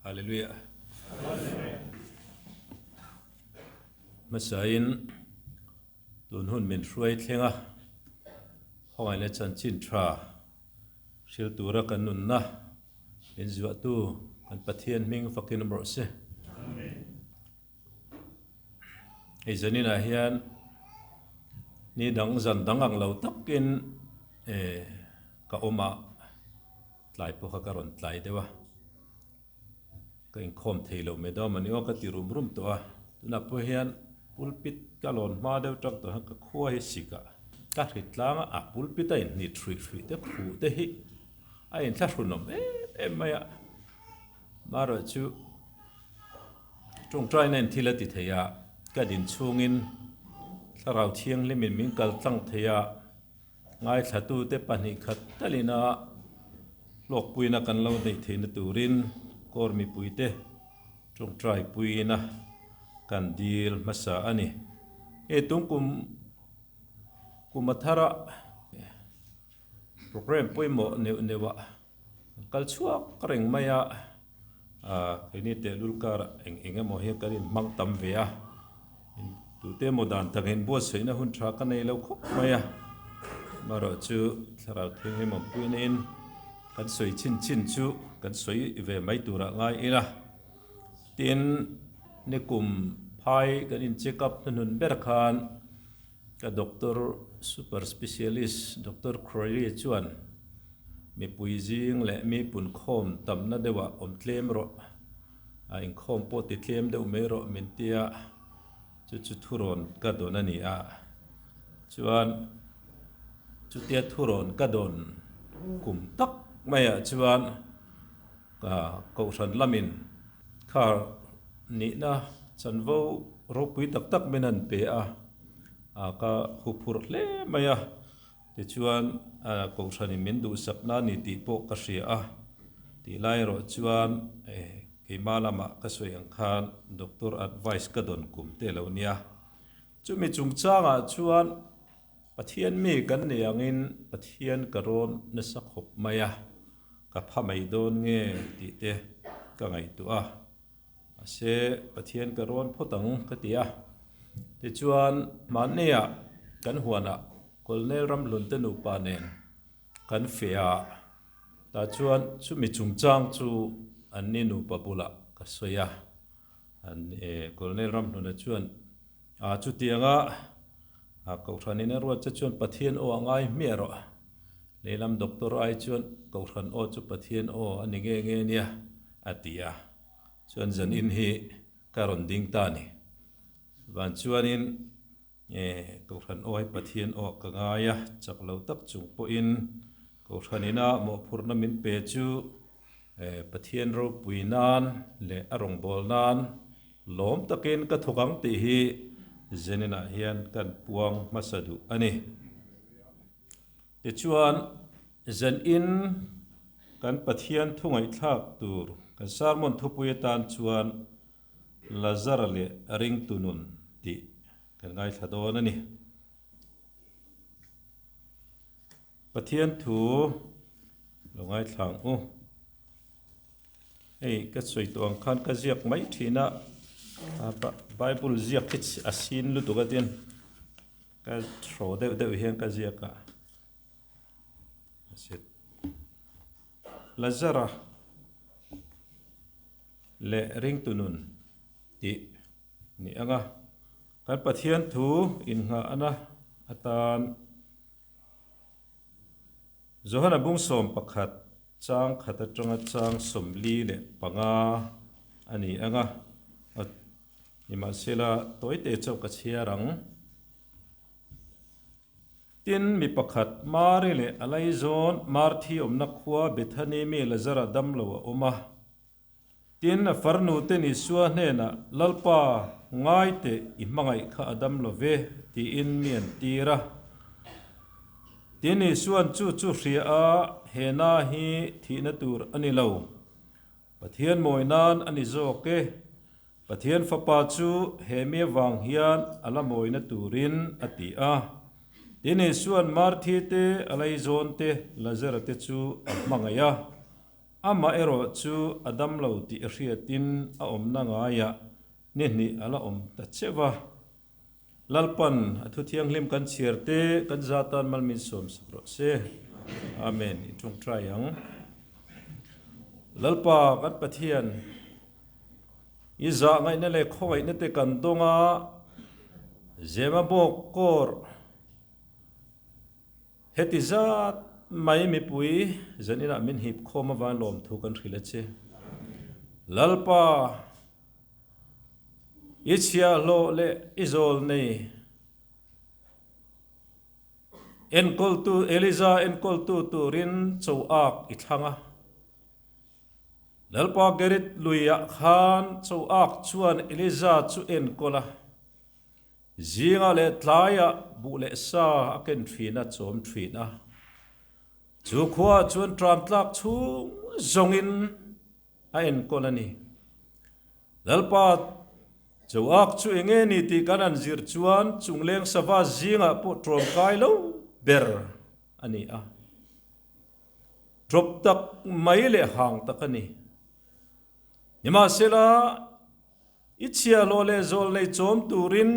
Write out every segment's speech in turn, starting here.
Hallelujah. Hmasain tun hun min hruai thleng a, khawngaihna chanchin tha hril tura kan nunna min zuahtu kan Pathian hming fakin awm rawh se. Hei zaninah hian ni dang zan dang ang lo takin ka awm a. Tlai pawh kha ka rawn tlai deuh a, ka inkhawm thei lo mai dawn mawni aw ka ti rum rum tawh a, tunah pawh hian pulpit ka lawn hma deuh tang tawh hian ka khua hi sik a, ka hrit tlang a, a pulpit a inhnit hruih hruih te khuh te hi a inthlahrunawm em em mai a, marawh chu tawngtaina in thil a ti thei a, ka din chhungin thlarau thianghlimin min kal tlang thei a. Ngaithlatute pahnih khat talina hlawkpuina kan lo neih theihna turin Kawr mipuite tawngtai puiina kan dil hmasa a ni. Hei tungkum kum a thara programme pawimawh neuh neuhah kan kal chhuak reng mai a, keini tehlul karah eng eng emaw hian kan inhmang tam ve a, tute emaw dan tak inbuatsaihna hun tha ka nei lo khawp mai a, amaherawh chu thlarau thianghlim awmpuina in kan sawi chin chin chu kan sawi ve mai turah ngai ila, tin nikum phai kan in check up hnuhnun ber khan Ka doctor super specialist Doctor Crowley chuan mipui zing leh mi punkhawm tamna deuhah awm tlem rawh, a inkhawm pawh ti tlem deuh mai rawh min tia chu chu thurawn ka dawn a ni a. Chuan chutia thurawn ka dawn kum tak maiah chuan ka kohhran lamin car nihna chanvo ropui tak tak min han pe a, a ka huphurh hle mai a, tichuan kohhranin min duhsakna a ni tih pawh ka hria a, tih lai erawh chuan keimah lamah ka sawi ang khan doctor advice ka dawn kum te lo nia. Chumi chungchangah chuan Pathian mi kan nei angin Pathian ka rawn nasa khawp mai a, ka pha mai dawn nge tih te ka ngaihtuah a. Mahse Pathian ka rawn phawt ang ka ti a. Tichuan hmanniah kan huanah Colonel Ramhlunte nupa nen kan feh a, tah chuan chumi chungchang chu anni nupa bulah ka sawi a. An Colonel Ramhluna chuan A chutianga Kohhranin a ruat che chuan Pathian aw a ngai hmiah rawh. Lehlam doctor ai chuan Kohhran aw chu Pathian aw a ni nge nge nia a ti a. Chuan zanin hi ka rawn ding ta a ni. Van chuanin Kohhran aw hi Pathian aw ka ngai a, chak lo tak chung pawhin Kohhranina mawhphurhna min pe chu Pathian ropui nan leh a rawngbâwl nan lâwm takin ka thawk ang tih hi Zeninah hian kan puang hmasa duh a ni. Tichuan, Zenin kan Pathian thu ngaihthlâk tûr kan sermon thupui atân chuan Lazara leh Ringtu Nun tih kan ngaithla dâwn a ni. Pathian thu lo ngaithla ang u. Hei ka sawi tawh ang khan ka ziak mai thin a, Bible ziak hi a sin lutuk a tin ka hraw deuh deuh hian ka ziak a. Lazara leh ringtu nun tih ni ang a, kan Pathian thu innghahna atan. Johana bung 11 chang khat atanga chang 45 a ni ang a, nimahsela tawite chauh ka chhiar ang. Tin, mi pakhat Mari leh a laizawn Marthi awmna khua Bethany mi Lazara damlo a awm a. Tin, a farnute Isua hnenah, Lalpa, ngai teh, i hmangaih kha a dam lo ve, tiin mi an tir a. Tin, Isua'n chu chu hria a, He na hi thihna tur a ni lo. Pathian mawi nan a ni zawk e. Pathian Fapa chu he mi avang hian a la mawina turin a ti a. Tin, Isua'n Marthi te, a laizawn te, Lazara te chu a hmangaih a. Amah erawh chu a dam lo tih a hriatin a awmna ngaiah ni hnih a la awm ta cheuh va. Lalpan a thu thianghlim kan chhiar te kan za tan mal min sawm sak rawh se. Amen. I tawngtai ang. Lalpa kan Pathian, i zah ngaihna leh khawngaihna te kan dawng a, Zema bawk kawr heti zat mai mipui zaninah min hip khawm avang lawmthu kan hrilh a che. Lalpa, I chhiahhlawh leh i zawl nei enkawltu Eliza enkawltu turin cho ak i thlang a. Lalpa Gerrit luiah khan cho ak chuan Eliza chu enkawl a. Zingah leh tlaiah buh leh sa a ken thin a, chawm thin a. Chu khuaah chuan tramtlak chhung zawngin a enkawl a ni. Lalpa Choak chu eng nge ni tih kan han zir chuan chungleng sava zingah pawh tlawmkai lo ber a ni a. Ṭawp tak mai leh hang tak a ni. Nimahsela, i chhiahhlawh leh zawl nei chawm turin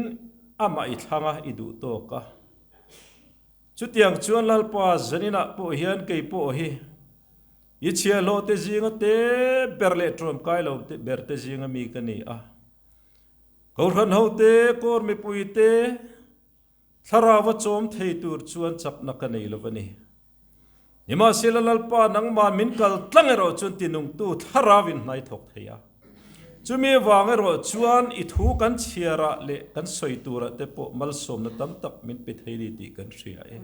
amah i thlang a, i duh tawk a. Chutiang chuan Lalpa zaninah pawh hian kei pawh hi I chhiahhlawh te zinga te ber leh ṭawmkai lo te ber te zinga mi ka ni a. Kohhran ho te, kawr mipui te, thlarau a chawm thei tur chuan chakna ka nei lo a ni. Nimahsela Lalpa nangmah min kal tlang erawh chuan tinungtu thlarau in hnai thawk thei a. Chumi vang erawh chuan i thu kan chhiarah leh kan sawi turah te pawh malsawmna tam tak min pe thei ni tih kan hria e.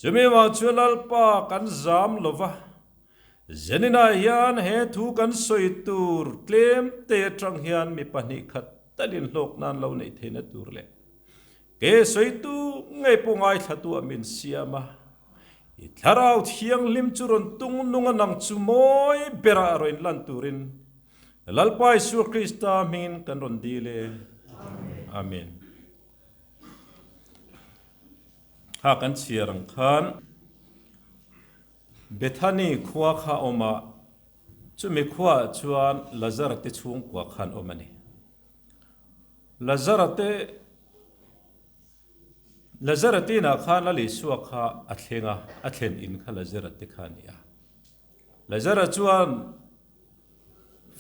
Chumi vang chu Lalpa kan zam lo va, Zeninah hian he thu kan sawi tur tlem te atang hian mi 2 khat talin hlawk nan lo neih theihna tur leh ke sawitu ngei pawh ngaithlatu a min siam a, i thlarau thianghlim chu rawn tung nung a nang chu mawi berah a rawn lan turin Lalpa Isua Krista hmingin kan rawn dil e. Amen. Kha kan chhiar ang khan Bethany khua kha a awm a, chumi khuaah chuan Lazara te chhungkua khan awm a ni. Lazara te Lazara te inah khan Lal Isua kha a thleng a, a thlen in kha Lazara te kha a ni a. Lazara chuan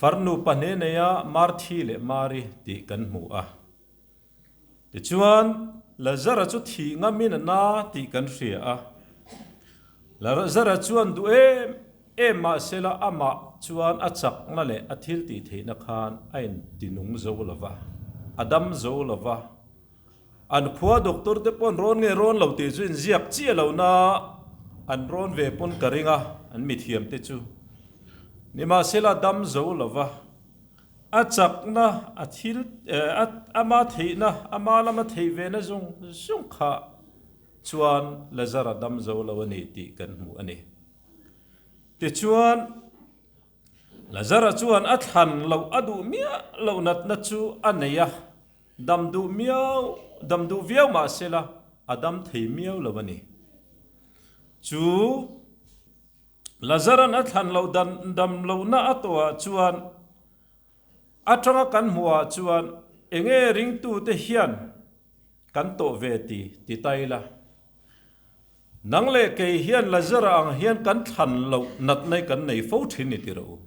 farnu pahnih nei a, Marthi leh Mari tih kan hmu a. Tichuan, Lazara chu thih ngamin a na tih kan hria a. Lazara chuan duh em em mahsela amah chuan a chakna leh a thil tih theihna khan a intinung zo lo va, a dam zo lo va. An khua doctor te pawh an rawn nge rawn lo tih chu inziak chiah lo na an rawn ve pawn ka ring a, an mithiam te chu. Nimahsela a dam zo lo va. A chakna, a thil, ama theihna, ama lama theih vena zawng zawng kha chuan Lazara dam zo lo a ni tih kan hmu a ni. Tichuan, Lazara chuan a thlan loh a duh miah loh natna chu a nei a, dam duh miau, dam duh viau mah sela a dam thei miau lo a ni. Chu Lazaran a thlan loh dan dam lohna a tawhah chuan atanga kan hmuhah chuan enge ringtute hian kan tawh ve ti ti ta ila. Nang leh kei hian Lazara ang hian kan thlan loh natna hi kan nei fo thin ni ti rawh u.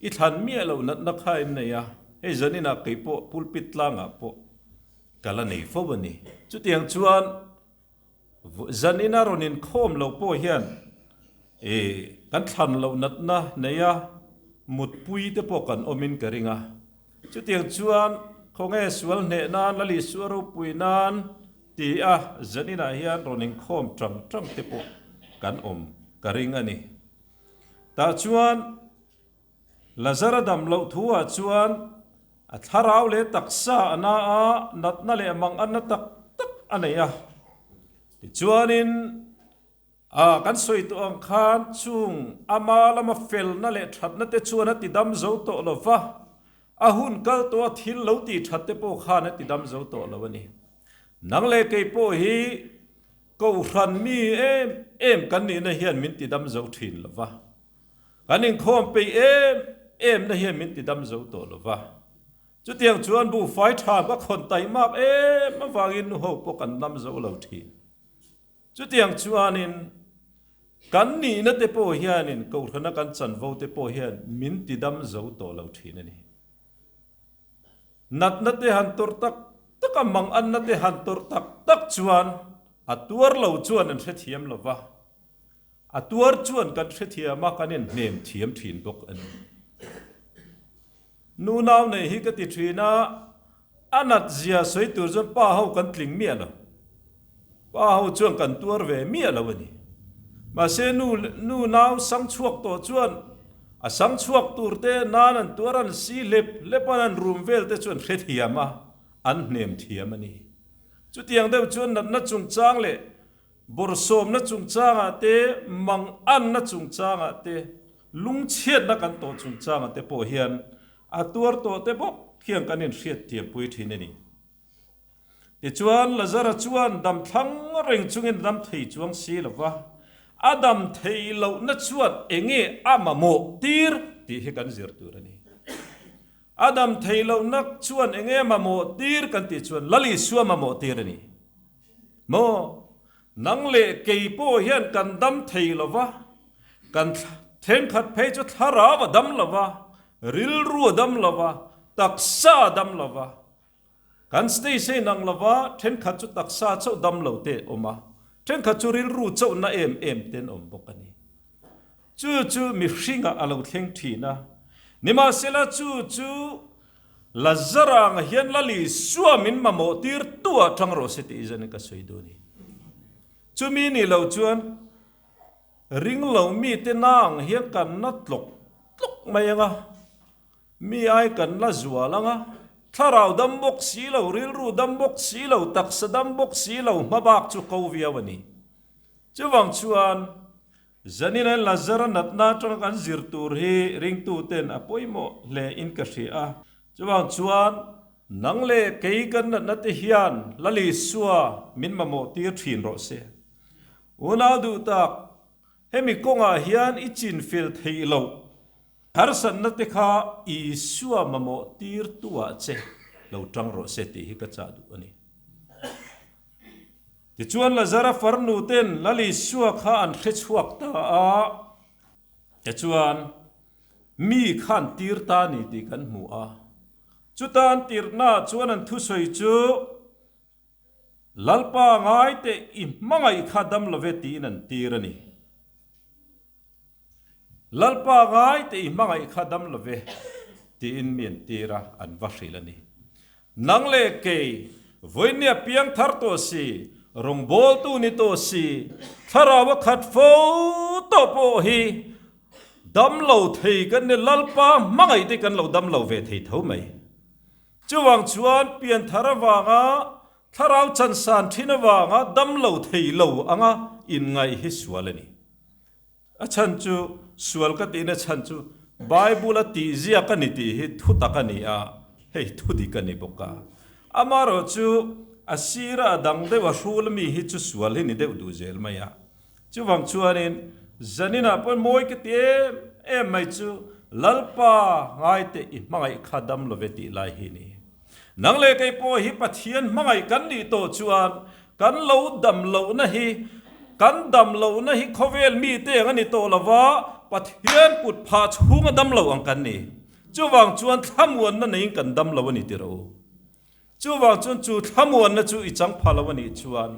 I thlan miah loh natna kha in nei a, hei zaninah kei pawh pulpit tlangah pawh ka la nei fo a ni. Chutiang chuan Zanina rawn inkhawm lo pawh hian kan thlan loh natna neia mutpui te pawh kan awmin ka ring a. Chutiang chuan khawnge sual hneh nan, Lal Isua ropui nan ti a zaninah hian rawn inkhawm tang tang te pawh kan awm ka ring a ni. Tah chuan Lazara dam loh thu ah chuan a thlarau leh taksa a na a, natna leh manganna tak tak a nei a. Tichuanin a kan sawi tawh ang khan chung ama lama felna leh thatna te chuan a ti dam zo tawh lo va, a hun kal tawh a thil lo tih that te pawh khan a ti dam zo tawh lo a ni. Nang leh kei pawh hi Kohhran mi em em kan nihna hian min ti dam zo thin lo va. Kan inkhawm peih em em na hian min tidam zo tawh lo va. Chutiang chuan buhfai tha ka khawn taimak em avangin nu ho pawh kan dam zo lo thin. Chutiang chuanin kan nihna te pawh hianin Kohhrana kan chanvo te pawh hian min tidam zo tawh lo thin a ni. Natna te han tawrh tak tak a, manganna te han tawrh tak tak chuan a tuar lo chuan an hrethiam lo va, a tuar chuan kan hrethiam a, kan inhnem thiam thin bawk a ni. Nu nau nei hi ka ti thin a, a nat zia sawi tur chuan pa ho kan tling miah lo. Pa ho chuan kan tuar ve miah lo a ni. Mahse nu nu nau sang chhuak tawh chuan a sang chhuak tur te nan an tuar an si hlep hlep a, an rum vel te chu an hrethiam a, an hnem thiam a ni. Chutiang deuh chuan natna chungchang leh Bawrhsawmna chungchangah te, manganna chungchangah te, lungchhiatna kan tawh chungchangah te pawh hian a tuar tawh te bawk hian kan inhriatthiampui thin a ni. Tichuan, Lazara chuan dam thlang reng chungin a dam thei chuang si lo va, a dam thei lohna chuan enge a mamawh tir tih hi kan zir tur a ni. A dam thei lohna chuan enge a mamawh tir kan tih chuan Lal Isua mamawh tir a ni. Maw? Nang leh kei pawh hian kan dam thei lo va, kan thenkhat phei chu thlarau a dam lo va, rilru a dam lo va, taksa a dam lo va. Kan stage a inang lo va, thenkhat chu taksa chauh dam lo te awm a, thenkhat chu rilru chauhna em em te an awm bawk a ni. Chu chu mihringah a lo thleng thin a, nimahsela chu chu Lazaranga hian Lal Isua min mamawh tir tu ah tang rawh se tih zanin ka sawi duh a ni. Chumi ni lo chuan ring lo mite nang hian kan na tlawk tlawk mai ang a, mi ai kan la zual ang a, thlarau dam bawk si lo, rilru dam bawk si lo, taksa dam bawk si lo hmabak chu ko viau a ni. Chuvang chuan Zanin Lazara natna atanga kan zir tur hi ringtuten a pawimawh hle in ka hria a. Chuvang chuan nang leh kei kan natna te hian Lal Isua min mamawh tir thin rawh se. Unau duh tak, hemi kawngah hian i chinfel theih loh harsatna te kha Isua mamawh tir tuah che lo tang rawh se tih hi ka chah duh a ni. Tichuan Lazara farnu ten Lal Isua kha an hre chhuak ta a, tichuan mi kha an tir ta a ni tih kan hmu a. Chuta an tirhnaah chuan an thusawi chu, Lalpa ngai teh i hmangaih kha dam love tiin an tir a ni. Lalpa ngai teh i hmangaih kha dam love tiin mi an tir a, an va hrilh a ni. Nang leh kei, vawinia piang thar tawh si, rawngbawltu ni tawh si, thlarau a khat fo tawh pawh hi dam lo thei kan ni, Lalpa hmangaih te kan lo dam lo ve thei tho mai. Chuvang chuan pianthar avanga thlarau chansan thin avanga dam lo thei lo anga inngaih hi sual a ni. A chhan chu, sual ka tihna chhan chu Bible a tih ziak a ni tih hi thu tak a ni a, hei thu dik a ni bawk a. Amaherawh chu a sira a dang deuh a hrul mi hi chu sual hi ni deuh duh zel mai a. Chuvang chuanin zaninah pawh mawi ka ti em em mai chu Lalpa ngaite i hmangaih kha dam love tih lai hi ni. Nang leh kei pawh hi Pathian hmangaih kan nih tawh chuan kan lo dam lohna hi kan dam lohna hi khawvel mite ang a ni tawh lo va, Pathian kut phah chhunga dam lo ang kan ni. Chuvang chuan thlamuanna neiin kan dam lo a ni tih rawh u. Chuvang chuan chu thlamuanna chu i chang pha lo a nih chuan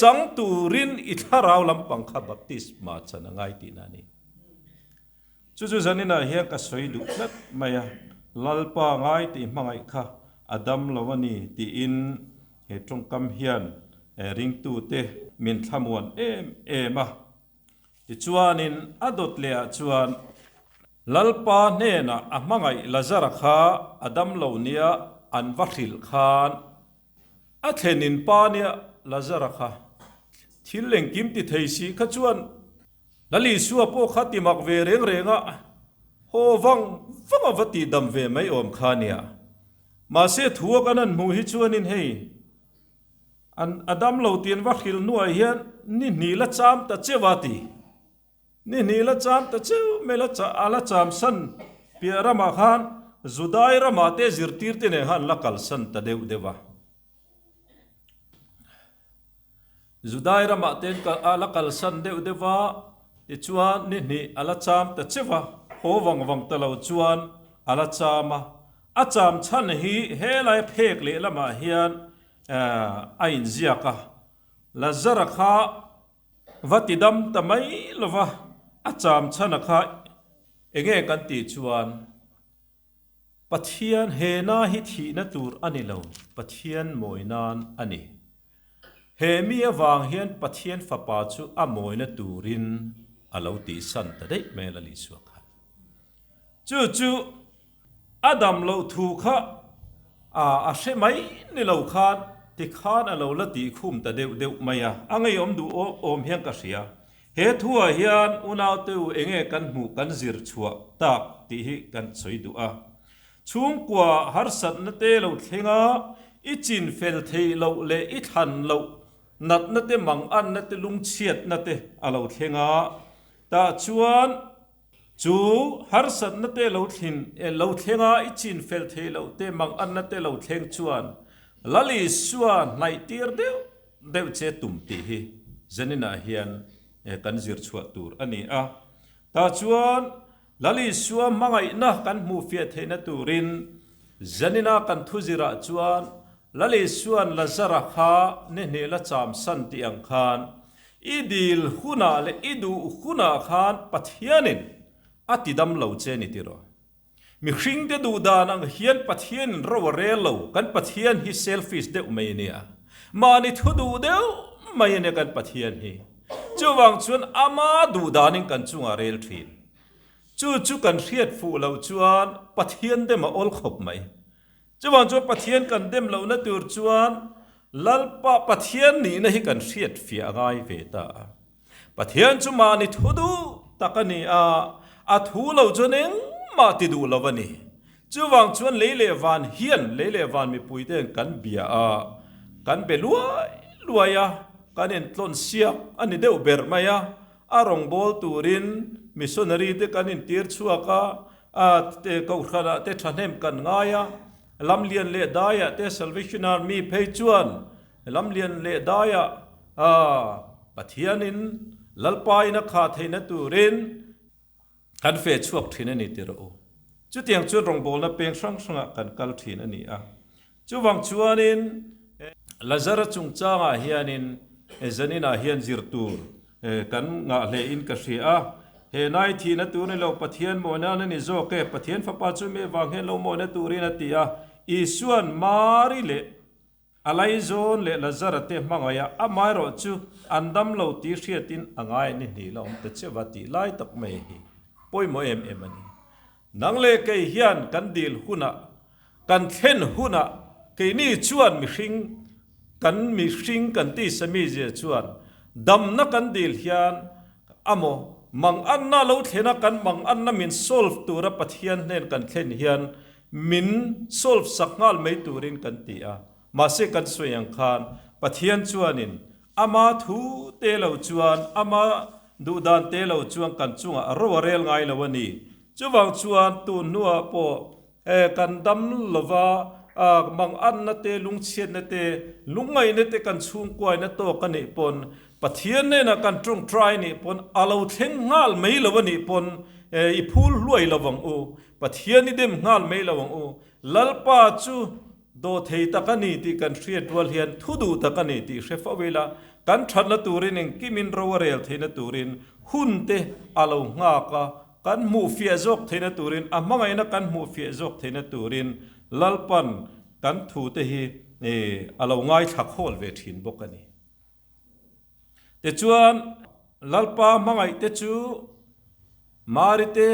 chang turin i thlarau lampang kha baptisma chan a ngai tihna a ni. Chu chu zaninah hian ka sawi duh tlat mai a, Lalpa ngai tih hmangaih kha a dam lo a ni tiin he tawngkam hian ringtute min thlamuan em em a. Tichuanin a dawt lehah chuan Lalpa hnenah a hmangaih Lazara kha a dam lo nia an va hrilh khan a thlenin pa nia Lazara kha thil engkim ti thei si kha chuan Lal Isua pawh kha ti mak ve reng reng a, haw vang vang a va tih dam ve mai awm kha nia. Mahse thu a kan han hmuh hi chuanin hei an a dam lo tih an va hrilh hnuah hian ni hnih la cham ta cheu a ti. Ni hnih la cham ta cheu mai la a la cham san piah ramah khan Judai ramah te zirtirte nen khan la kalsan ta deuh deuh a. Judai ramah te a la kalsan deuh deuh a, tichuan ni hnih a la cham ta cheu a, haw vang vang ta lo chuan a la cham a. A cham chhan hi helai phek lehlamah hian a inziak a, Lazara kha va ti dam ta mai lova a cham chhana kha enge kan tih chuan Pathian he na hi thihna tur a ni lo, Pathian mawi nan a ni. He mi avang hian Pathian fapa chu a mawina turin a lo tihsan ta daih mai a la Isua khan. Chu chu A dam loh thu kha a hre mai ni lo khan tikhan a lo la tih khum ta deuh deuh mai a, a ngeiawm duh awm hian ka hria. He thuah hian unaute u enge kan hmuh kan zir chhuah tak tih hi kan sawi duh a. Chhungkua harsatna te lo thleng a, i chin fel theih loh leh i thlan loh natna te manganna te lungchhiatna te a lo thleng a, tah chuan Chu harsatna te lo thlin lo thleng a, i chin fel thei loh te manganna te lo thleng chuan Lal Isua hnaih tir deuh deuh che tum tih hi Zaninah hian kan zir chhuah tur a ni a. Tah chuan Lal Isua hmangaihna kan hmuh fiah theihna turin Zanina kan thuzirah chuan Lal Isua'n Lazara kha ni hnih la cham san tih ang khan I dil hunah leh i duh hunah khan Pathianin a ti dam lo che ni tiraw? Mihringte duh dan ang hian Pathianin ro a rel lo, kan Pathian hi selfish deuh mai a nia. Mahni thu duh deuh mai a nia kan Pathian hi. Chuvang chuan ama duh danin kan chungah rel thin. Chu chu kan hriat fuh loh chuan Pathian dem a awl khawp mai. Chuvang chuan Pathian kan dem lohna tur chuan Lalpa Pathian nihna hi kan hriat fiah a ngai ve ta a. Pathian chu mahni thu duh tak a ni a, a thu lo chuan engmah ti duh lo a ni. Chuvang chuan lei leh van hian lei leh van mipui ten kan bia a, kan be luai luai a, kan intlawn siak a ni deuh ber mai a, a rawngbâwl turin missionary te kan intir chhuak a, A te kohhranah te thahnem kan ngai a, Lamlian leh Daiah te Salvation Army phei chuan Lamlian leh Daiah Pathianin Lalpain a khah theihna turin kan feh chhuak thin a ni ti rawh u. Chutiang chuan rawngbawlna peng hrang hrangah kan kal thin a ni a. Chuvang chuanin Lazara chungchangah hianin zaninah hian zir tur kan ngah hlein ka hria a. He nai thihna tur ni lo, Pathian mawina a ni zawk e, Pathian Fapa chu mi avang hian lo mawina turin a ti a. Isua'n Mari leh a laizawn leh Lazara te hmangaih a, amaherawh chu an dam lo tih hriatin a ngai ni hnih la awm ta cheuh a tih lai tak mai hi pawimawh em em a ni. Nang leh kei hian kan dil hunah, kan thlen hunah keini chuan mihring, kan mihring kan tisa mizia chuan damna kan dil hian amaw manganna lo thlena kan manganna min solve tura Pathian hnen kan thlen hian min solve sak nghal mai turin kan ti a. Mahse kan sawi ang khan Pathian chuanin Ama thu te lo chuan, ama duhdan te lo chuan kan chungah a ro a rel ngai lo a ni. Chuvang chuan tun hnuah pawh he kan dam lova manganna te, lungchhiatna te, lungngaihna te kan chhungkuaina tawk a nih pawn, Pathian hnenah kan tawngtai nih pawn, a lo thleng nghal mai lo a nih pawn i phul hluai lo ang u, Pathian i dem nghal mai lo ang u. Lalpa chu Dawhthei tak a ni tih kan hriat rual hian thu duh tak a ni tih hre fo ila, kan thatna turin engkimin ro a rel theihna turin hun te a lo nghak a, kan hmuh fiah zawk theihna turin, a hmangaihna kan hmuh fiah zawk theihna turin Lalpan kan thu te hi a lo ngaithla khawl ve thin bawk a ni. Tichuan, Lalpa hmangaih te chu Mari te,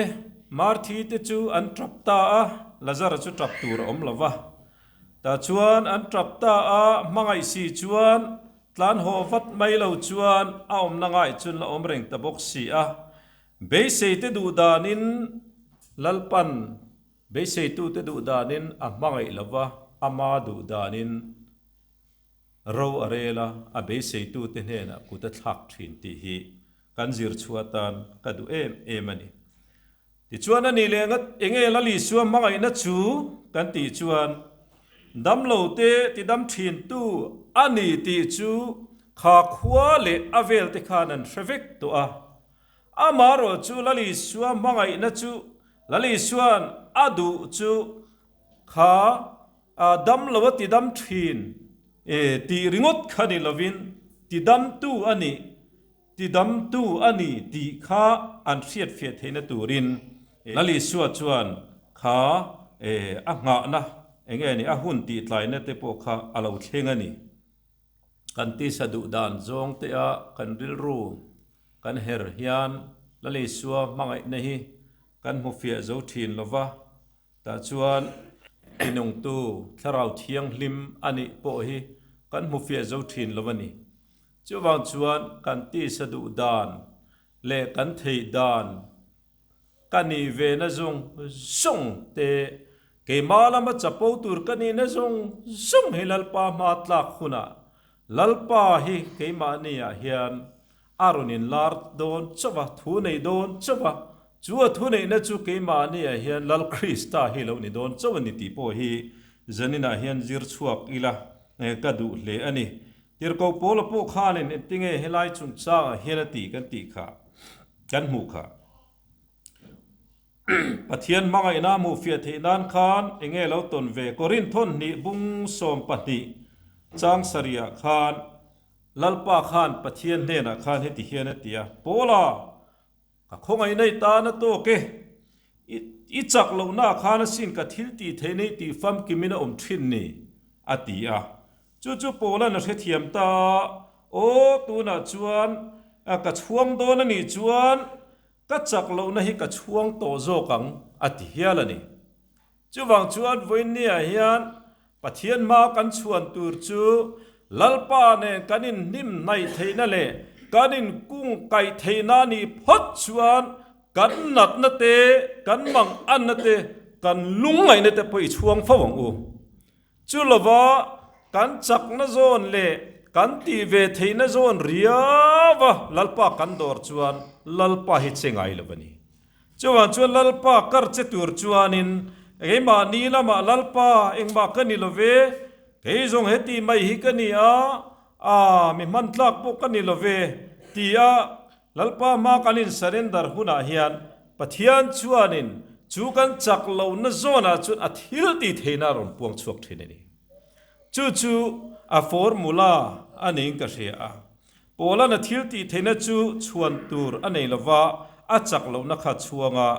Marthi te chu an tap ta a, Lazara chu tap tur a awm lo va. Tah chuan an tap ta a, hmangaih si chuan tlan haw vat mai lo chuan a awmna ngaih chun la awm reng ta bawk si a. Beisei te duh danin Lalpan beiseitute duh danin a hmangaih lo va, ama duh danin Ro a rel a, a beiseitute hnenah kut a thlak thin tih hi kan zir chhuah atan ka duh em em a ni. Tichuan a nih leh ngat enge Lal Isua hmangaihna chu kan tih chuan damlo te tidam thintu a ni tih chu kha khua leh a vel te khan an hre vek tawh a. Amaherawh chu Lal Isua hmangaihna chu Lal Isua'n a duh chu kha damlo a tidam thin tih ringawt kha ni lovin tidamtu a nih Tidamtu a ni tih kha an hriatfiah theihna turin Lal Isua chuan kha a nghahna eng nge ni, a hun tihtlaina te pawh kha a lo thleng a ni. Kan tisa duh dan zawng te a kan rilru kan her hian Lal Isua hmangaihna hi kan hmufiah zo thin lo va, tah chuan tinungtu Thlarau Thianghlim a nih pawh hi kan hmufiah zo thin lo a ni. Chuvang chuan kan tisa duh dan leh kan theih dan ka nih ve na zawng zawng te, keimah lama chapo tur ka nih na zawng zawng hi Lalpa hma tlak hunah Lalpa hi keimahni ah hian a rawn inlar dawn chauh a, thu nei dawn chauh a, chu a thu neihna chu keimahni ah hian Lal Krista hi lo ni dawn chauh a ni tih pawh hi zaninah hian zir chhuak ila ka duh hle a ni. Tirhkoh Paula pawh khanin engtinge helai chungchangah hian a ti kan tih kha kan hmuh kha. Pathian hmangaihna a hmuhfiah theih nan khan enge lo tawn ve? Korinth hnih bung 12 chang sarihah khan Lalpa khan Pathian hnenah khan heti hian a ti a, Paula, Ka khawngaihna i tan a tawk e. I i chak lohna ah khan asin ka thil tih theihna i tih famkimin a awm thin ni, a ti a. Chu chu Paula'n a hrethiam ta a, Aw, tunah chuan ka chhuang dawn a nih chuan ka chak lohna hi ka chhuang tawh zawk ang, a ti hial a ni. Chuvang chuan vawiinniah hian Pathian hma kan chhuan tur chu Lalpa nen kan inhnim hnaih theihna leh kan inkung kaih theihna a nih phawt chuan kan natna te, kan manganna te, kan lungngaihna te pawh i chhuang fo ang u. Chu lova kan chakna zawn leh kan tih ve theihna zawn riauva Lalpa kan dawr chuan Lalpa hi che ngai lo a ni. Chuvang chuan Lalpa kar che tur chuanin keimahni lamah Lalpa engmah ka ni lo ve, kei zawng heti mai hi ka ni a, aa mi hman tlak pawh ka ni lo ve tia Lalpa hma kan in surrender hunah hian Pathian chuanin chu kan chak lohna zawnah chuan a thil tih theihna a rawn puang chhuak thin a ni. Chu chu a formula a niin ka hria a. Paula'n a thil tih theihna chu chhuan tur a nei lova, a chak lohna kha chhuang a.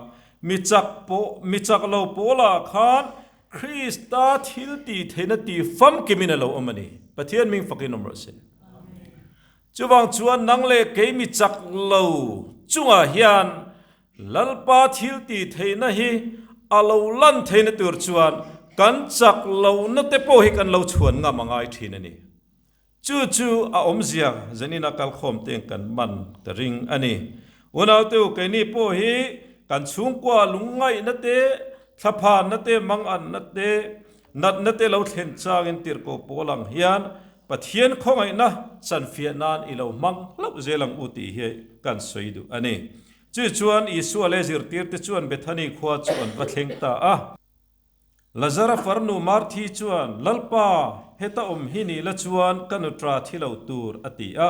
Mi chak pawh, mi chak lo Paula khan Krista thil tih theihna tih famkimin a lo awm a ni. Pathian hming fakin awm rawh se. Chuvang chuan nang leh kei mi chak lo chungah hian Lalpa thil tih theihna hi a lo lan theihna tur chuan kan chak lohna te pawh hi kan lo chhuan ngam a ngai thin a ni. Chu chu a awmzia Zenina kalkhawm teng kan man ka ring a ni. Unauteu keini pawh hi kan chhungkua lungngaihna te, thlaphanna te, manganna te, natna te lo thlen changin tirhkoh pawl ang hian Pathian khawngaihna chanfiah nan i lo hmang hlauh zel ang u tih hi kan sawi duh a ni. Chu chuan Isua leh zirtirte chuan Bethany khua chu an va thleng ta a. Lazara farnu Marthi chuan, Lalpa, heta awm hi ni la chuan ka nutra thi lo tur, a ti a.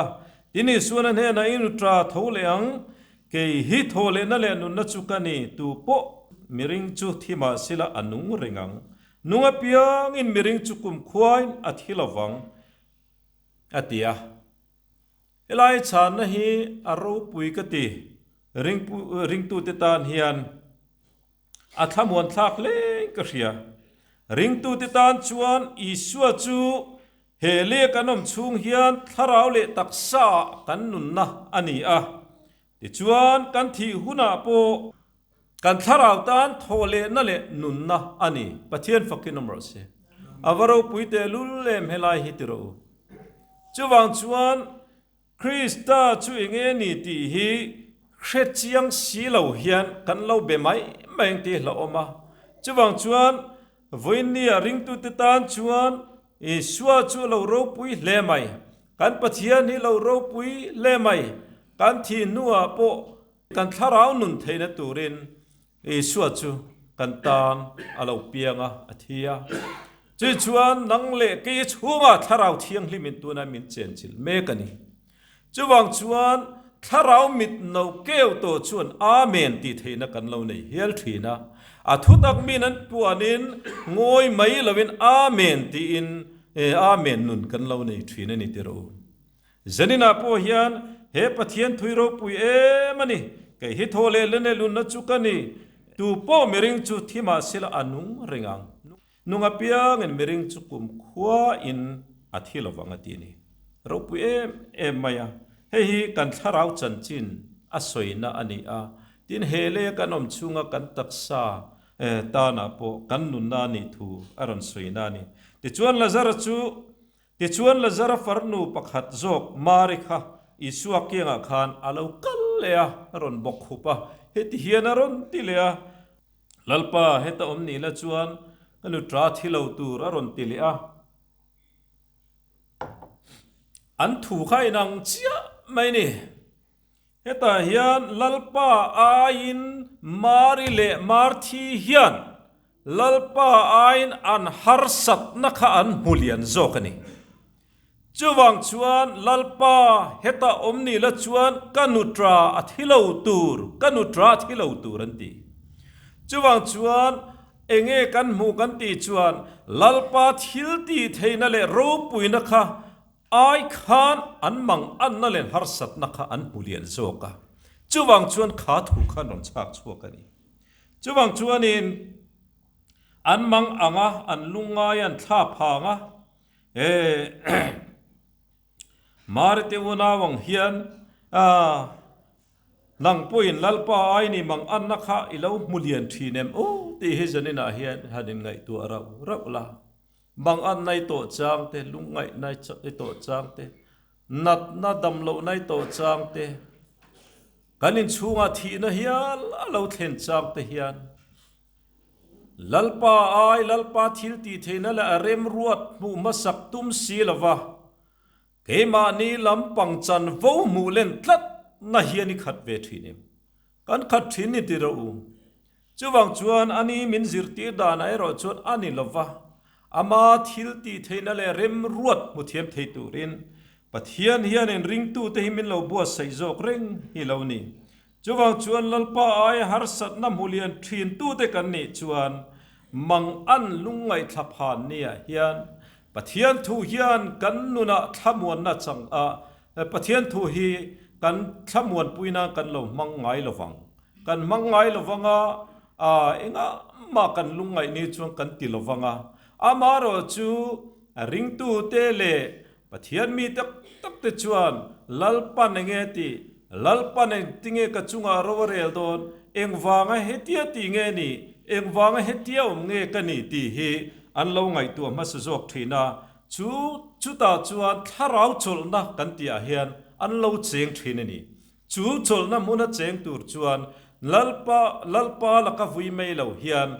Tin, Isuan a hnenah, I nutra tho leh ang, kei hi thaw lehna leh nunna chu ka ni, tu pawh miring chu thi mah sila a nung reng ang. Nung apiangin miring chu kumkhuain a thi lo vang, a ti a. Helai chhanna hi a ropui ka ti, ringtute tan hian. A thlamuan thlak hleng ka hria. Ringtute tan chuan Isua chu he leh kan awm chhung hian thlarau leh taksa ah kan nunna a ni a. Tichuan kan thih hunah pawh kan thlarau tan thawh lehna leh nunna a ni. Pathian fakin awm rawh se. A va ropui tehlul em helai hi ti rawh u. Chuvang chuan Krista chu eng nge ni tih hi hre chiang si lo hian kan lo be mai mai ang tih hlauhawm a. Chuvang chuan vawiinnia ringtute tan chuan Isua chu a lo ropui hle mai. Kan Pathian hi lo ropui hle mai. Kan thih hnuah pawh kan thlarau nun theihna turin Isua chu kan tan a lo piang a, a thi a. Chu chuan nang leh kei chhungah Thlarau Thianghlimin tuna min chenchilh mek a ni. Chuvang chuan Thlarau mit no keu tawh chuan Amen tih theihna kan lo nei hial thin a. A thutak min an puanin ngawi mai loin Amen tiin Amen nun kan lo nei thin a ni ti rawh u. Zaninah pawh hian he Pathian thui ropui em a ni. Kei hi thaw leh lene lunna chu ka ni. Tu pawh miring chu thi mah sila a nung reng ang. Nung apiangin miring chu kumkhua in a thi lovang a ti a ni. Ropui em em mai a. Hei hi kan thlarau chanchin a sawina a ni a. Tin, he lei a kan awm chhunga kan taksa tanah pawh kan nunna a nih thu a rawn sawina a ni. Tichuan Lazara chu Tichuan Lazara farnu pakhat zawk Mari kha Isua kiangah khan a lo kal leh a, a rawn bawk khup a, heti hian a rawn ti leh a, Lalpa, heta awm ni la chuan ka nu ṭa thi lo tur a rawn ti leh a. An thu kha inang chiah mai ni. Hetah hian Lalpa aiin Mari leh Marthi hian Lalpa aiin an harsatna kha an hmu lian zawk a ni. Chuvang chuan Lalpa hetah awm ni la chuan ka nutra a thi lo tur, ka nutra a thi lo tur an ti. Chuvang chuan enge kan hmuh kan tih chuan Lalpa thil tih theihna leh ropuina kha Ai khan an mang anna leh harsatna kha an hmu lian zawk a, chuvang chuan kha thu kha an rawn chhak chhuak a ni. Chuvang chuanin an mang ang a, an lungngai a, an thla phang a, he Mari te unau ang hian nang pawhin Lalpa ai ni mang anna kha i lo hmu lian thin em aw tih hi zaninah hian han inngaihtuah rauh rauh la. Mang an nai tawh chang te, lungngaih nai tawh chang te, natna damloh nai tawh chang te, kan inchhungah thihna hial a lo thlen chang te hian Lalpa ai Lalpa thil tih theihna leh a remruat hmuh hmasak tum si lova keimahni lampang chanvo hmuh len tlat na hian i khat ve thin em? Kan khat thin ni ti rawh u. Chuvang chuan a ni min zirtir danah erawh chuan a ni lova, ama thil tih theihna leh remruat hmu thiam thei turin Pathian hianin ringtute hi min lo buatsaih zawk reng hi lo ni. Chuvang chuan Lalpa aia harsatna hmu lian thintute kan nih chuan mang an lungngaihthla phan niah hian Pathian thu hian kan nunah thlamuanna chang a, Pathian thu hi kan thlamuanpui nan kan lo hmang ngai lovang. Kan hmang ngai lovang a, engah mah kan lungngaih ni chuan kan ti lovang a. Amaherawhchu ringtute leh Pathian mi tak tak te chuan Lalpan enge tih, Lalpan engtinge ka chungah ro a rel dawn, engvanga hetia tih nge ni, engvanga hetia awm nge ka ni tih hi an lo ngaihtuah hmasa zawk thin a. Chu chutah chuan thlarau chawlhna kan tihah hian an lo cheng thin a ni. Chu chawlhna hmuna cheng tur chuan Lalpa Lalpa laka vui mai lo hian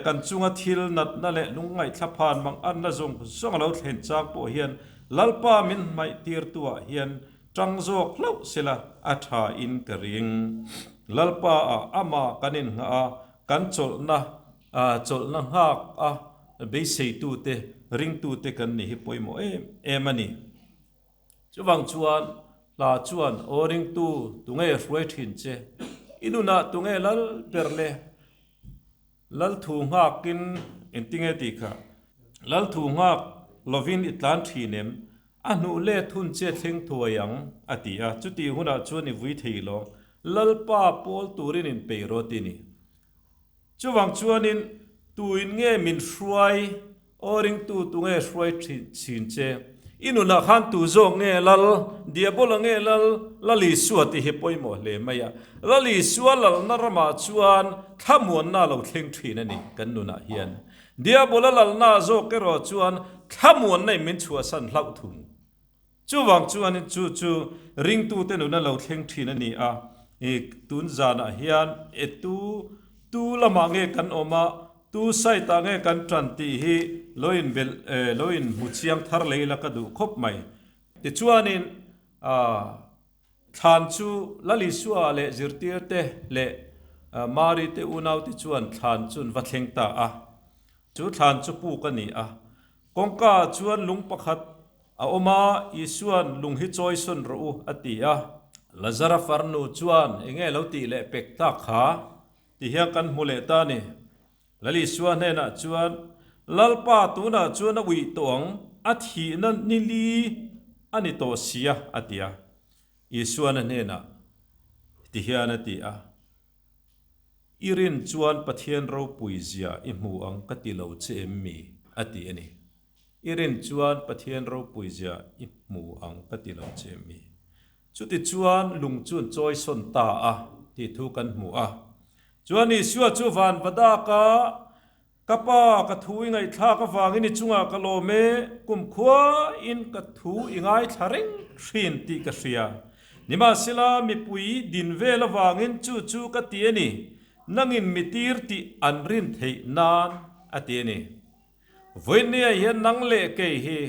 kan chunga thil natna leh lungngaihthla phan mang anna zawng zawng a lo thlen chang pawh hian Lalpa min hmaih tirtuah hian tang zawk hlauh sela a tha in ka ring. Lalpa ah amah kan innghah a, kan chawlhna chawlhna nghak a beiseitute, ringtute kan ni hi pawimawh em em a ni. Chuvang chuan hla chuan aw ringtu tunge hruai thin che? I nunah tunge lal ber le? Lal thu nghakin engtinge tih kha? Lal thu nghak lovin i tlan thin em? A hnuh let hun che thleng thuai ang, a ti a. Chutih hunah chuan i vui thei lo. Lalpa pawl turin inpeih rawh ti ni. Chuvang chuanin tuin nge min hruai, aw ringtu tu nge hruai thin che? I nunah khan tu zawk nge lal, Diabola nge lal, Lal Isua tih hi pawimawh hle mai a. Lal Isua lalna ramah chuan thlamuanna a lo thleng thin a ni kan nunah hian. Diabola lalna zawk erawh chuan thlamuanna in min chhuahsan hlauh thung. Chuvang chuanin chu chu ringtute nuna lo thleng thin a ni a, i tun zanah hian e tu tu lamah nge kan awm a, tu side ah nge kan tan tih hi lo inbelh lo inhmu chiang thar lei la ka duh khawp mai. Tichuanin aah. Thlan chu Lal Isua leh zirtirte leh Mari te unaute chuan thlan chu an va thleng ta a. Chu thlan chu puk a ni a. Kawngka ah chuan lung pakhat a awm a, Isua'n lung hi chawi sawn rawh u a ti a. Lazara farnu chuan enge lo tih leh pek tak kha? Ti hian kan hmu leh ta a ni. Lal Isua hnenah chuan, Lalpa tunah chuan a uih tawh ang, a thihna ni li a ni tawh sia, a ti a. Isuan a hnenah ti hian a ti a, I rin chuan Pathian ropui zia i hmu ang ka ti lo che em mi? a ti a ni. I rin chuan Pathian ropui zia i hmu ang ka ti lo che em mi? Chutichuan lung chu an chawi sawn ta a tih thu kan hmu a. Chuan Isua chu van va dak a, Ka Pa, ka thu i ngaihthlak avangin i chungah ka lawm e, kumkhuain ka thu i ngaithla reng thin tih ka hria. Nimahsela, mipui din vel avangin chu chu ka ti a ni, nangin mi tir tih an rin theih nan a ti a ni. Vawinia hian nang leh kei hi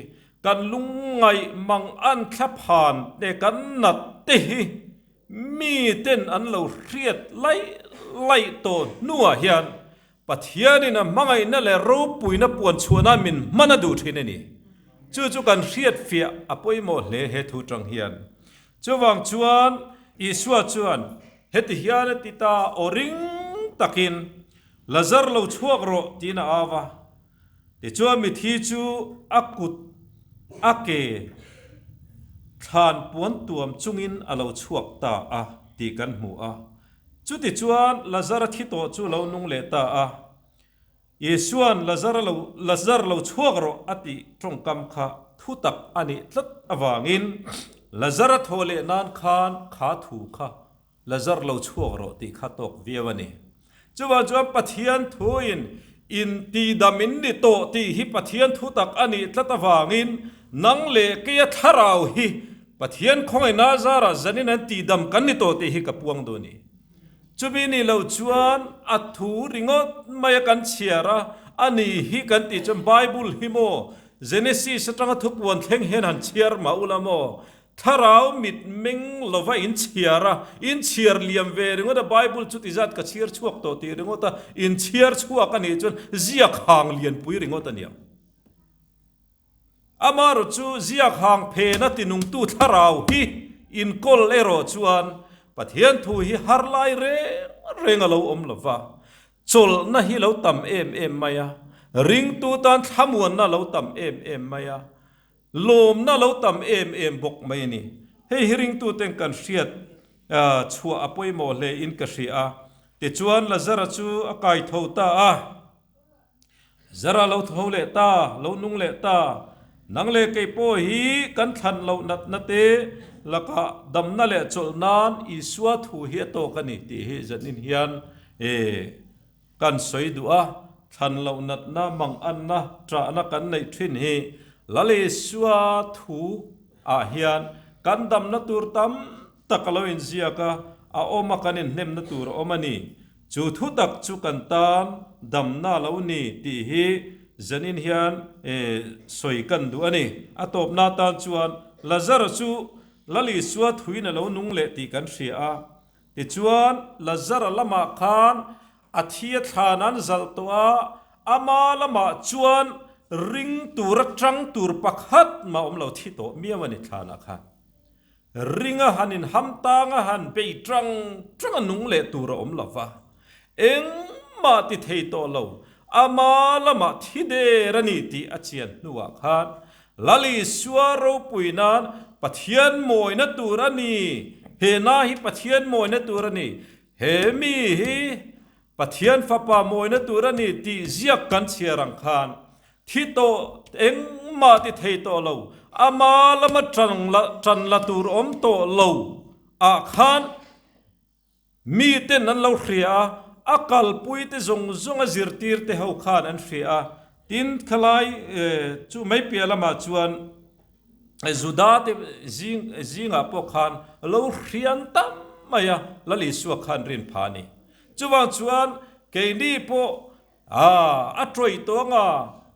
kan lungngaih mang an thla phan te kan nat te hi mi ten an lo hriat laih laih tawh hnuah hian Pathianin a hmangaihna leh ropuina puan chhuah nan min hman a duh thin a ni. Chu chu kan hriat fiah a pawimawh hle he thu tang hian. Chuvang chuan Isua chuan heti hian a ti ta aw ring takin, Lazar lo chhuak rawh tiin a au a. Tichuan mithi chu a kut a ke thlan puan tuam chungin a lo chhuak ta a tih kan hmu a. Chutichuan Lazara thi tawh chu lo nung leh ta a. Isua'n Lazara lo Lazar lo chhuak rawh a tih tawngkam kha thutak a nih tlat avangin Lazara thawh leh nan khan kha thu kha Lazar lo chhuak rawh tih kha tawk viau a ni. Chuvang chuan Pathian thuin intihdam in ni tawh tih hi Pathian thutak a nih tlat avangin nang leh keia thlarau hi Pathian khawngaihna zarah zanin an tihdam kan ni tawh tih hi ka puang duh a ni. Chumi nih loh chuan a thu ringawt maia kan chhiar a, a ni hi kan tih chuan Bible hi maw Genesis atanga thupuan thleng hian han chhiar mah ula maw Thlarau mit meng lova in chhiar a, in chhiar liam ve ringawt a, Bible chu ti zat ka chhiar chhuak tawh tih ringawt a, in chhiar chhuak a nih chuan ziak hang lianpui ringawt a niang. Amaherawh chu ziak hang phena tinungtu thlarau hi inkawl erawh chuan Pathian thu hi har lai reng reng a lo awm lova, chawlhna hi lo tam em em mai a, ringtu tan thlamuanna lo tam em em mai a, Lawmna lo tam em em bawk mai a ni. Hei hi ringtuten kan hriat chhuah a pawimawh hle in ka hria a. Tichuan Lazara chu a kai tho ta a. Lazara lo tho leh ta, lo nung leh ta. Nang leh kei pawh hi kan thlan loh natna te lakah damna leh chawlh nan Isua thu hi a tawk a ni tih hi zanin hian Kan sawi duh a, thlan loh natna, manganna, ṭahna kan neih ṭhin hi Lal Isua thu ah hian kan damna tur tam tak a lo inziak a, a awm a kan inhnemna tur a awm a ni. Chu thu tak chu kan tan damna a lo ni tih hi zanin hian sawi kan duh a ni. A tawpna atan chuan Lazara chu Lal Isua thuin a lo nung leh tih kan hria a, Tichuan, Lazara lamah khan a thi a thlan an zalh tawh a, ama lamah chuan ring tura tang tur pakhat mah awm lo thi tawh miau a ni thlanah khan. Ringa han inham tanga han bei tang tang a nung leh tur a awm lo va, engmah ti thei tawh lo, ama lamah thi der a ni tih a chian hnuah khan Lal Isua ropui nan Pathian mawina tur a ni. He na hi Pathian mawina tur a ni. He mi hi Pathian Fapa mawina tur a ni tih ziak kan chhiar ang khan thi tawh engmah ti thei tawh lo, ama lama tan la tur awm tawh lo ah khan Miten an lo hria a, a kalpuite zawng zawnga zirtirte ho khan an hria a. Tin, khalai chu mai piah lamah chuan Juda te zing zingah pawh khan lo hrian tam mai a, Lal Isua khan rin pha a ni. Chuvang chuan keini pawh A, a tawih tawh anga,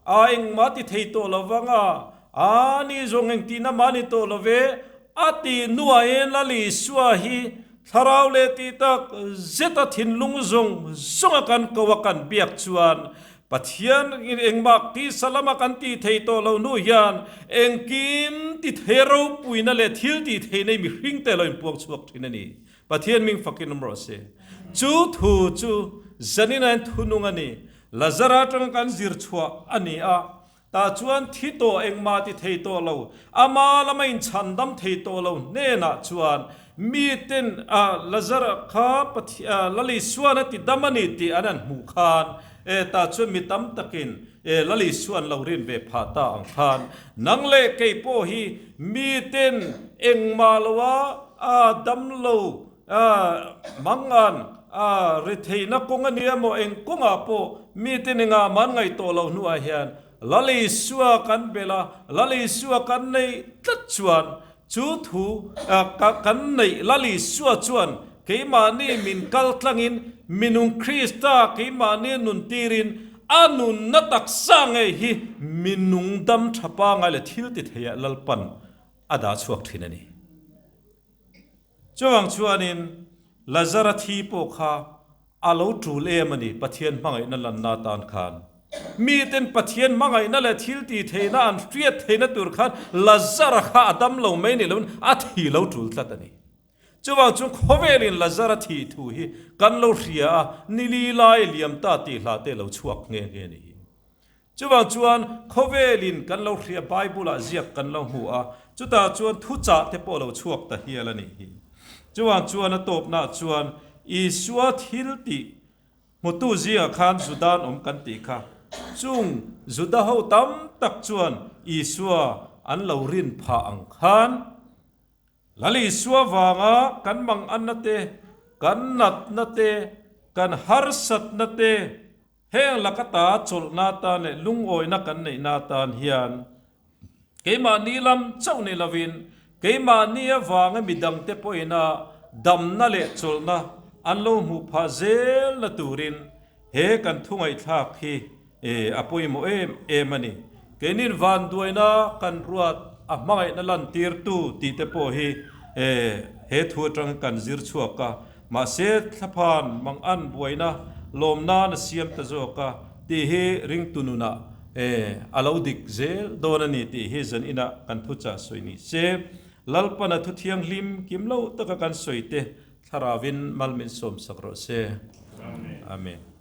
a engmah ti thei tawh lo vang a, a ni zawng engtihna mah ni tawh lo ve. A tih hnuahin Lal Isua hi thlarau leh tih tak zeta thinlung zawng zawnga kan ko a kan biak chuan Pathian in engmah tisa lama kan tih thei tawh lo hnu hian engkim ti thei ropuina leh thil tih theihna i mihring te lo inpuang chhuak thin a ni. Pathian ming fakin awm rawh se. Chu thu chu Zanina in thunung a ni. Lazara atanga kan zir chhuah a ni a. Tah chuan thi tawh engmah ti thei tawh lo, ama lama inchhandam thei tawh lo hnenah chuan miten Lazara kha Lal Isuan a ti dam a ni tih an han hmuh khan e tah chuan mi tam takin e Lal Isuan lo rin ve phah ta ang khan nang leh kei pawh hi miten engmah loa a dam lo mangan a retheihna kawng a nia maw eng kawngah pawh mite ni ngah man ngaih tawh loh hnuah hian Lal Isua kan belh a, Lal Isua kan neih tlat chuan chu thu kan neih Lal Isua chuan keimahni min kal tlangin minung Krista keimahni nun tirin a nunna taksa ngei hi minung dam tha pangai leh thil ti theiah Lalpan a dah chhuak thin a ni. Chuvang chuanin Lazara thi pawh kha a lo tul em a ni, Pathian hmangaihna lanna atan khan. Miten Pathian hmangaihna leh thil tih theihna an hriat theihna tur khan Lazara kha a dam lo mai ni loin a thi lo tul tlat a ni. Chuvang chuan khawvelin Lazara thih thu hi kan lo hria a, nili lai liam ta tih hla te lo chhuak nghe nghe a ni hi. Chuvang chuan khawvelin kan lo hria Bible-ah ziak kan lo hmu a, chutah chuan thuchah te pawh lo chhuak ta hial a nih hi. Chuvang chuan a tawpnaah chuan Isua thil tih hmutu zingah khan Juda an awm kan tih kha. Chung Juda ho tam tak chuan Isua an lo rin phah ang khan Lal Isua vanga kan manganna te, kan natna te, kan harsatna te, heng laka ta chawlhna atan leh lungawina kan neihna atan hian keimahni lam chauh ni lovin keimahni avanga midangte pawhina damna leh chawlhna an lo hmuh phah zelna turin he kan thu ngaihthlak hi a pawimawh em em a ni. Keinin vanduaina kan ruat a hmangaihna lantirtu tih te pawh hi he thu atang kan zir chhuak a, mahse thlaphan mangan buaina lawm nan a siam ta zawk a tih hi ringtu nunah a lo dik zel dawn a ni tih hi zan inah kan thuchah sawi ni se. Lalpana thu thianghlim kim lo taka kan sawi te Thlaravin mal min sawmsak rawh se. Amen.